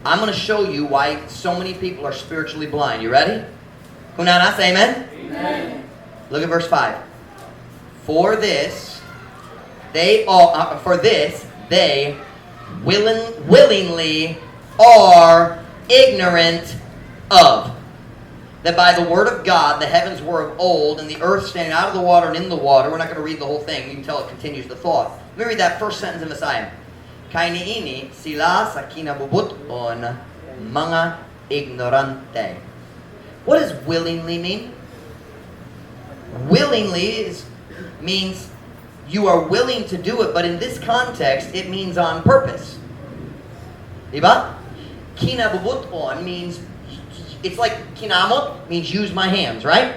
I'm going to show you why so many people are spiritually blind. You ready? Kunana, say amen. Amen. Look at verse 5. For this they willingly are ignorant of, that by the word of God the heavens were of old, and the earth standing out of the water and in the water. We're not going to read the whole thing. You can tell it continues the thought. Let me read that first sentence in Visayan. Kay niini sila sa kinabubuton mga ignorante. What does "willingly" mean? "Willingly" means you are willing to do it, but in this context, it means on purpose. Diba? "Kinabubuton" means, it's like "kinamot" means "use my hands," right?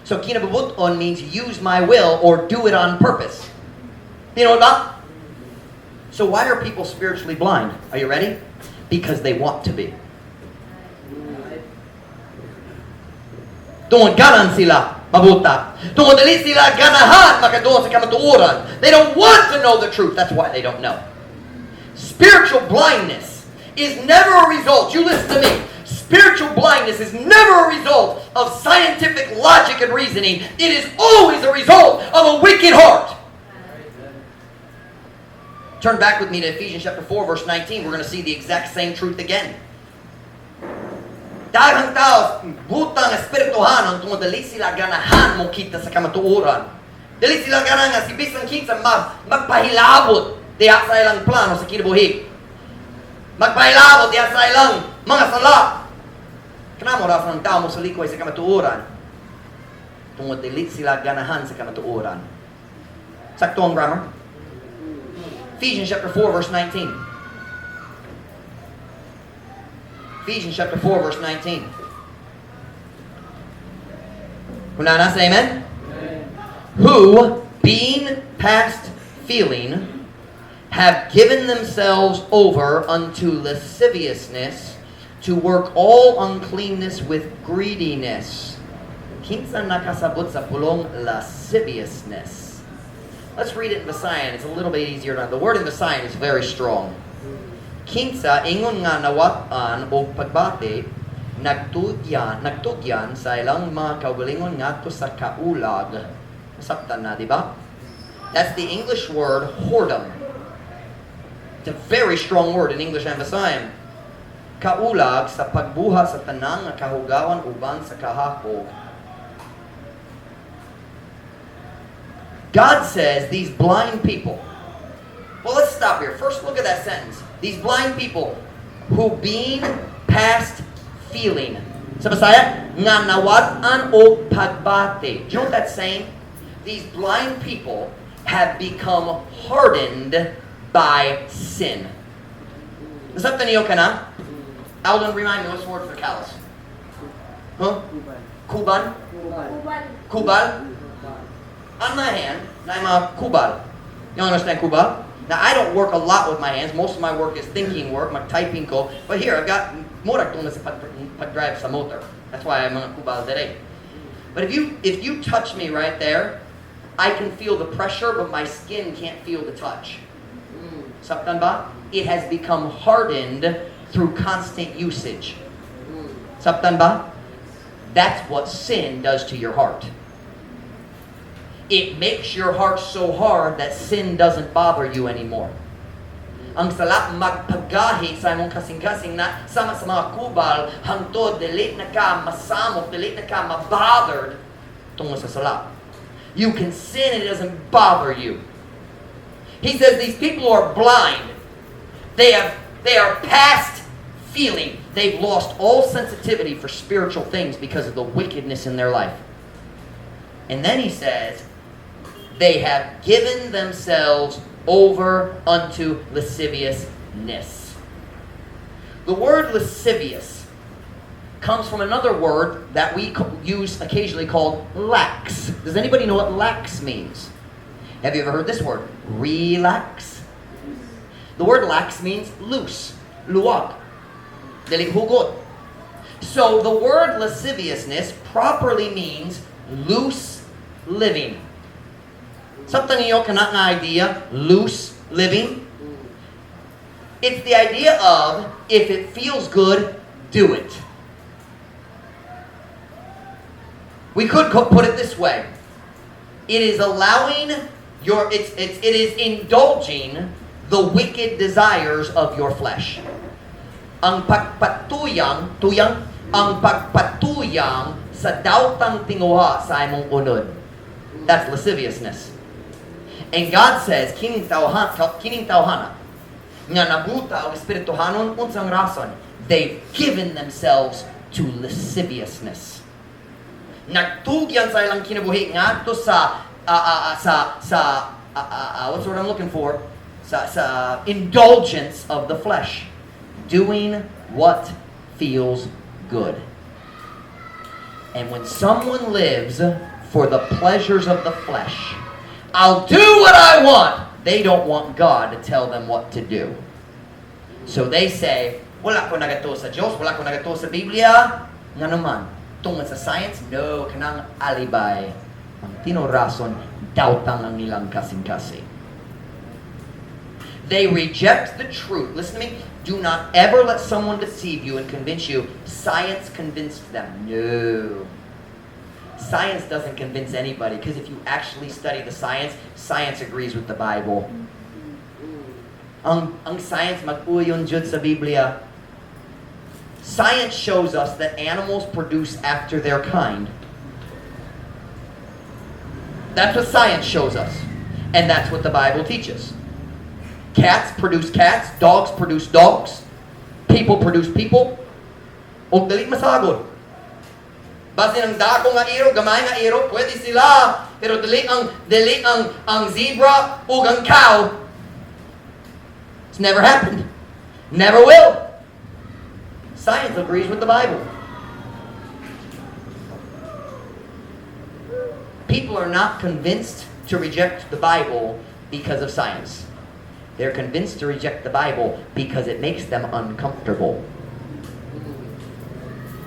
So "kinabubuton" means use my will or do it on purpose. You know what? So why are people spiritually blind? Are you ready? Because they want to be. Tungod ganahan sila mabuta. Tungod dili sila ganahan makaduol sa kamatuoran. They don't want to know the truth. That's why they don't know. Spiritual blindness is never a result. You listen to me. Spiritual blindness is never a result of scientific logic and reasoning. It is always a result of a wicked heart. Turn back with me to Ephesians chapter 4, verse 19. We're going to see the exact same truth again. Daghang tao, butang espirituhanon tungod dili sila ganahan mo kita sa kamatuoran. Dili sila ganahan nga si bisan kinsa magpahilabot diha sa ilang plano sa kinabuhi. Magpahilabot diha sa ilang mga sala. Kanamo ra ang tao mo sa likoy sa kamatuoran. Tungod dili sila ganahan sa kamatuoran. Sakto ang grammar? Ephesians chapter 4 verse 19. Ephesians chapter 4 verse 19. Kunana, say amen. Amen. Who, being past feeling, have given themselves over unto lasciviousness, to work all uncleanness with greediness. Kinsa nakasabot sa pulong "lasciviousness"? Let's read it in Visayan. It's a little bit easier to. The word in Visayan is very strong. Kinsa ingon nga nawat-an og pagbati, nagtugyan sa ilang mga kaugalingon ngadto sa kaulag. Nasabtan na, di ba? That's the English word "whoredom." It's a very strong word in English and Visayan. Kaulag sa pagbuhat sa tanang nga kahugawan uban sa kahakog. God says these blind people. Well, let's stop here. First, look at that sentence. These blind people who, being past feeling. Sa Bisaya, nga nawat-an og pagbati. Do you know what that's saying? These blind people have become hardened by sin. Nasabtan niyo kana? Alden, remind me, what's the word for callous? Huh? Kuban? Kubal? On my hand, I'm a kubal. You understand kubal? Now, I don't work a lot with my hands. Most of my work is thinking work, my typing ko. But here, I've got murag tungod sa pag-drive sa motor. That's why I'm mga kubal today. But if you touch me right there, I can feel the pressure, but my skin can't feel the touch. Sabtan ba? It has become hardened through constant usage. Sabtan ba? That's what sin does to your heart. It makes your heart so hard that sin doesn't bother you anymore. Ang sala magpagahi sa imong kasing-kasing na sama sa mga kubal hangtod dili na ka masamok, dili na ka mabothered tungod sa sala. You can sin and it doesn't bother you. He says these people are blind. They are past feeling. They've lost all sensitivity for spiritual things because of the wickedness in their life. And then he says, they have given themselves over unto lasciviousness. The word "lascivious" comes from another word that we use occasionally called "lax." Does anybody know what "lax" means? Have you ever heard this word? Relax. The word "lax" means loose, luwag, dili hugot. So the word "lasciviousness" properly means loose living. Sabtan ninyo kana nga idea, loose living? It's the idea of, if it feels good, do it. We could put it this way. It is allowing your, it's, it is indulging the wicked desires of your flesh. Ang pagpatuyang, tuyang, ang pagpatuyang sa daotang tinguha sa imong unod. That's lasciviousness. And God says, kining tawhana, nga nabuta og espirituhanon, unsang rason? They've given themselves to lasciviousness. Nagtugyan sa ilang kinabuhi ngadto sa what's the word I'm looking for? Sa indulgence of the flesh. Doing what feels good. And when someone lives for the pleasures of the flesh, "I'll do what I want," they don't want God to tell them what to do. So they say, "Wala ko nagatuo sa Diyos, wala ko nagatuo sa Biblia. Ngano man? Tungod sa science?" No, kanang alibay. Ang tinuod rason, daotang ang ilang kasing-kasing. They reject the truth. Listen to me. Do not ever let someone deceive you and convince you science convinced them. No. Science doesn't convince anybody, because if you actually study the science, science agrees with the Bible. Ang science mag-uyon jud sa Biblia. Science shows us that animals produce after their kind. That's what science shows us. And that's what the Bible teaches. Cats produce cats, dogs produce dogs, people produce people. Og dali masagod. Basin ang dako nga iro, gamay nga iro, pwede sila. Pero dili ang zebra ug ang cow. It's never happened. Never will. Science agrees with the Bible. People are not convinced to reject the Bible because of science. They're convinced to reject the Bible because it makes them uncomfortable.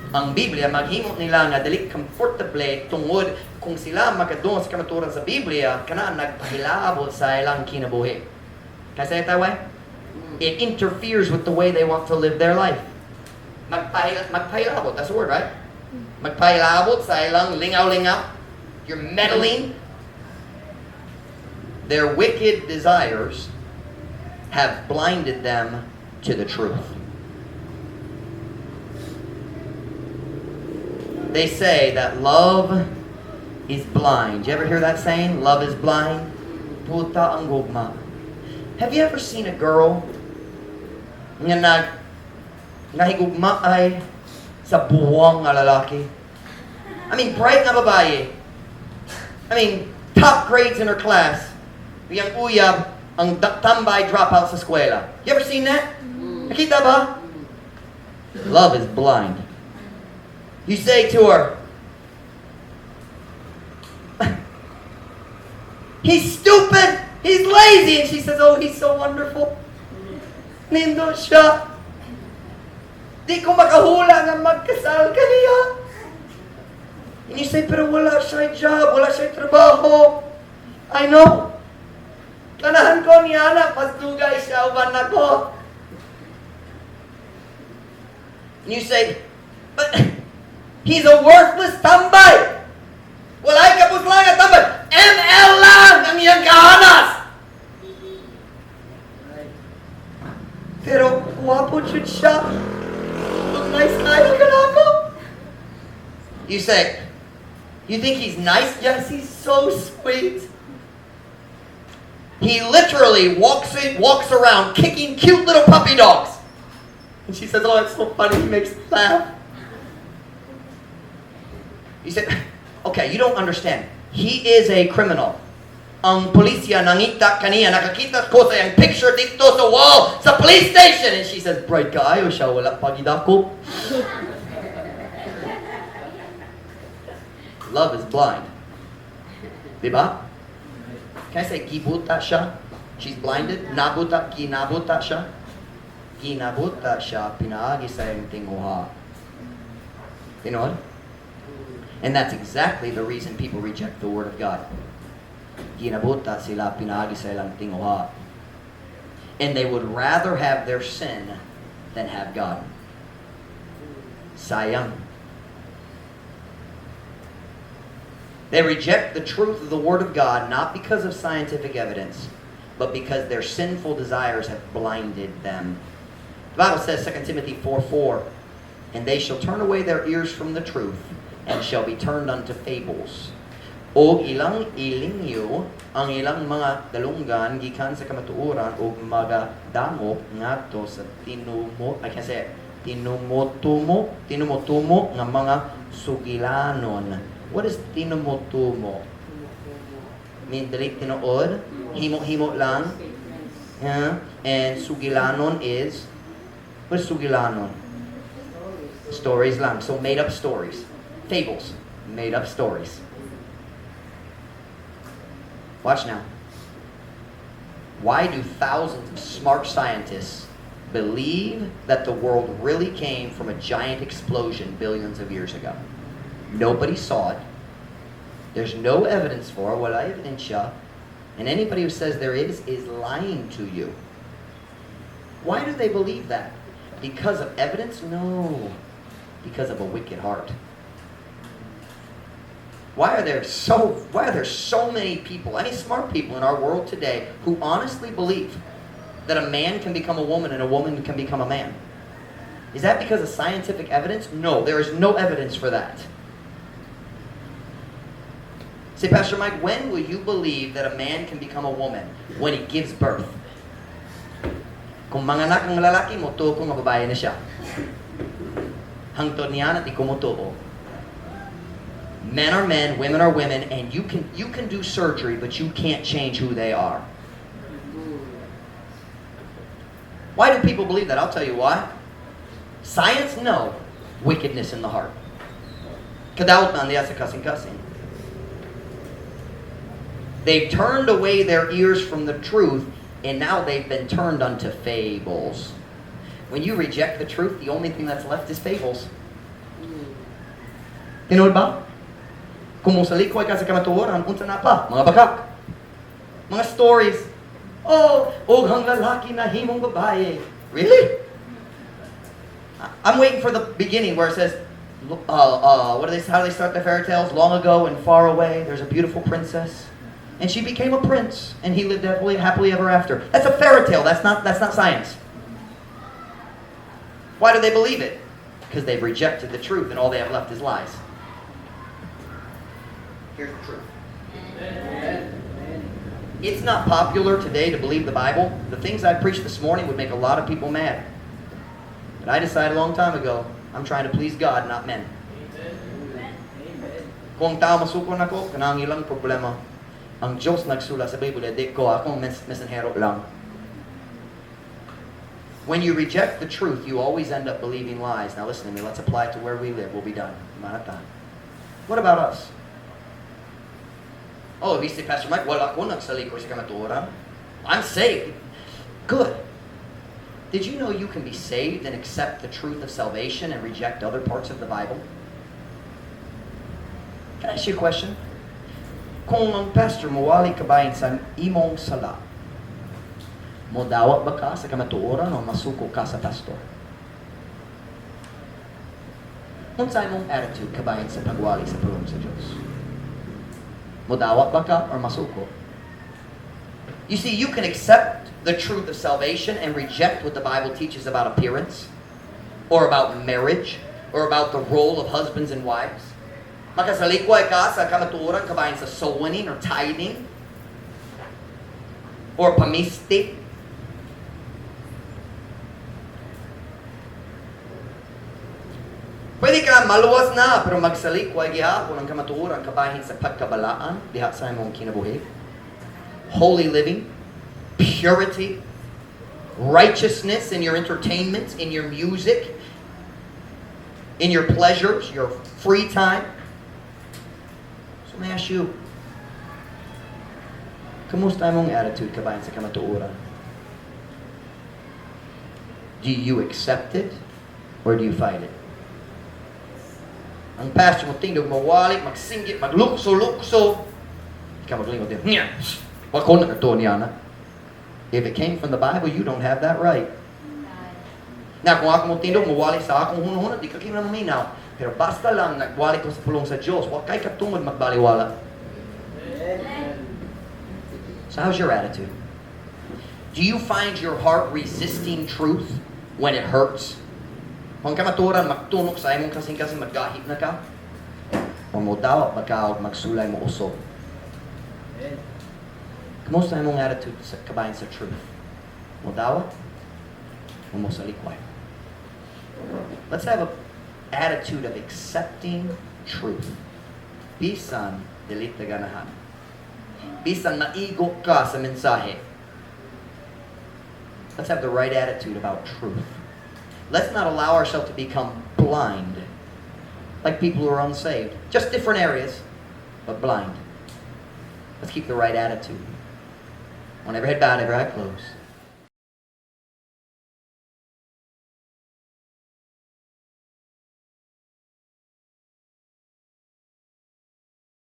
Ang Biblia maghimo nila nga dili comfortable tungod kung sila makadungog sa kamatuoran sa Biblia, kana nagpahilabot sa ilang kinabuhi. Can I say it that way? It interferes with the way they want to live their life. Magpahilabot, that's the word, right? Magpahilabot sa ilang lingaw-lingaw. You're meddling. Their wicked desires have blinded them to the truth. They say that love is blind. You ever hear that saying? Love is blind. Buta ang gugma. Have you ever seen a girl nga nahigugma ay sa buwang nga lalaki? I mean, bright nga babae. I mean, top grades in her class. Iyang uyab, ang tambay dropout sa eskwela. You ever seen that? Nakita ba? Love is blind. You say to her, "He's stupid, he's lazy." And she says, "Oh, he's so wonderful. Nindot siya. Di ko makahula nga magkasal kaniya." And you say, "Pero wala siya job, wala siya trabaho." "I know. Ganahan ko niya na, mas dugay siya uban nako." And you say, "But he's a worthless tambay. Walay kapuslan nga tambay. ML lang ang iyang kahanas. Pero guwapo jud siya. Look, nice kaayo kanako." You say, "You think he's nice?" "Yes, he's so sweet. He literally walks around kicking cute little puppy dogs." And she says, "Oh, it's so funny. He makes me laugh." You said, "Okay, you don't understand. He is a criminal. Ang polisya nangita kaniya, nakakita ko sa iyang picture dito sa wall sa police station." And she says, "Bright kaayo siya, wala pa gidako." Love is blind. Diba? Can I say gibuta siya? She's blinded? Nabuta, ginabuta siya? Ginabuta siya, pinaagi sa iyang tinguha. You know what? And that's exactly the reason people reject the Word of God. Ginabuta sila pinaagi sa ilang tinguha. And they would rather have their sin than have God. Sayang. They reject the truth of the Word of God not because of scientific evidence, but because their sinful desires have blinded them. The Bible says, 2 Timothy 4:4, "And they shall turn away their ears from the truth, and shall be turned unto fables." Og ilang ilingyo ang ilang mga dalunggan gikan sa kamatuoran og magadangop ngadto sa tinumo, I can't say it, tinumotumo, tinumotumo nga mga sugilanon. What is tinumotumo? Mean dili tinuod, himo-himo lang. Yeah. And sugilanon is, what is sugilanon? Stories lang. So made up stories. Fables. Made up stories. Watch now. Why do thousands of smart scientists believe that the world really came from a giant explosion billions of years ago? Nobody saw it. There's no evidence for it. Wala ebidensya. And anybody who says there is lying to you. Why do they believe that? Because of evidence? No. Because of a wicked heart. Why are there so many people, any smart people in our world today who honestly believe that a man can become a woman and a woman can become a man? Is that because of scientific evidence? No, there is no evidence for that. Say, "Pastor Mike, when will you believe that a man can become a woman?" When he gives birth. Kung manganak ang lalaki, motuo ko nga babae na siya. Hangtod niya na di ko motuo. Men are men, women are women, and you can do surgery, but you can't change who they are. Why do people believe that? I'll tell you why. Science? No. Wickedness in the heart. Kadautan diya sa kasing-kasing. They've turned away their ears from the truth, and now they've been turned unto fables. When you reject the truth, the only thing that's left is fables. Tinuod ba? Kung mosalikway ka sa kamatuoran, unsa na pa? Mga bakak. Mga stories. "Oh, og ang lalaki nahimong babae." Really? I'm waiting for the beginning where it says, what do they? How do they start the fairy tales? "Long ago and far away, there's a beautiful princess, and she became a prince, and he lived happily, happily ever after." That's a fairy tale. That's not science. Why do they believe it? Because they've rejected the truth, and all they have left is lies. Here's the truth. It's not popular today to believe the Bible. The things I preached this morning would make a lot of people mad. But I decided a long time ago, I'm trying to please God, not men. Kung ang tao masuko nako, kanang ilang problema. Ang Diyos nagsulat sa Biblia, di ko, akong mensahero lang. When you reject the truth, you always end up believing lies. Now listen to me, let's apply it to where we live. We'll be done. Manata. What about us? "Oh, if you say, Pastor Mike, wala ko nagsalikoy sa kamatuoran. I'm saved." Good. Did you know you can be saved and accept the truth of salvation and reject other parts of the Bible? Can I ask you a question? Kung ang pastor mowali kabahin sa imong sala, modawat ba ka sa kamatuoran o masuko ka sa pastor? Unsa imong attitude kabahin sa pagwali sa pulong sa Diyos? Modawat ba ka or masuko? You see, you can accept the truth of salvation and reject what the Bible teaches about appearance, or about marriage, or about the role of husbands and wives. Makasalikway ka sa kamatuoran kabahin sa soul winning or tithing, or pamisti. Pwede ka maluwas na, pero magsalikway gihapon ang kamatuoran kabahin sa pagkabalaan diha sa imong kinabuhi. Holy living, purity, righteousness in your entertainments, in your music, in your pleasures, your free time. So let me ask you, kumusta imong attitude kabahin sa kamatuoran? Do you accept it or do you fight it? Ang pastor mo tingdog mawali, magsinggit, maglukso-lukso. Ikaw maglingon din. "Nya. Wa ko nakatuo niana." If it came from the Bible, you don't have that right. Now, kung ako motindog, muwali sa akong hunahuna, di ka kina maminaw. Pero basta lang nagwali ko sa pulong sa Diyos, wa kay katungod magbaliwala. So how's your attitude? Do you find your heart resisting truth when it hurts? Kung kamatuoran magtunok sa imong kasing-kasing, maggahit na ka? O mo dawat ba ka og magsulay mo usob? Kumusta imong attitude sa kabahin sa truth? Mo dawat? O mo salikway? Let's have a attitude of accepting truth. Bisan dili ta ganahan. Bisan maigo ka sa mensahe. Let's have the right attitude about truth. Let's not allow ourselves to become blind, like people who are unsaved. Just different areas, but blind. Let's keep the right attitude. On every head bowed, every eye closed.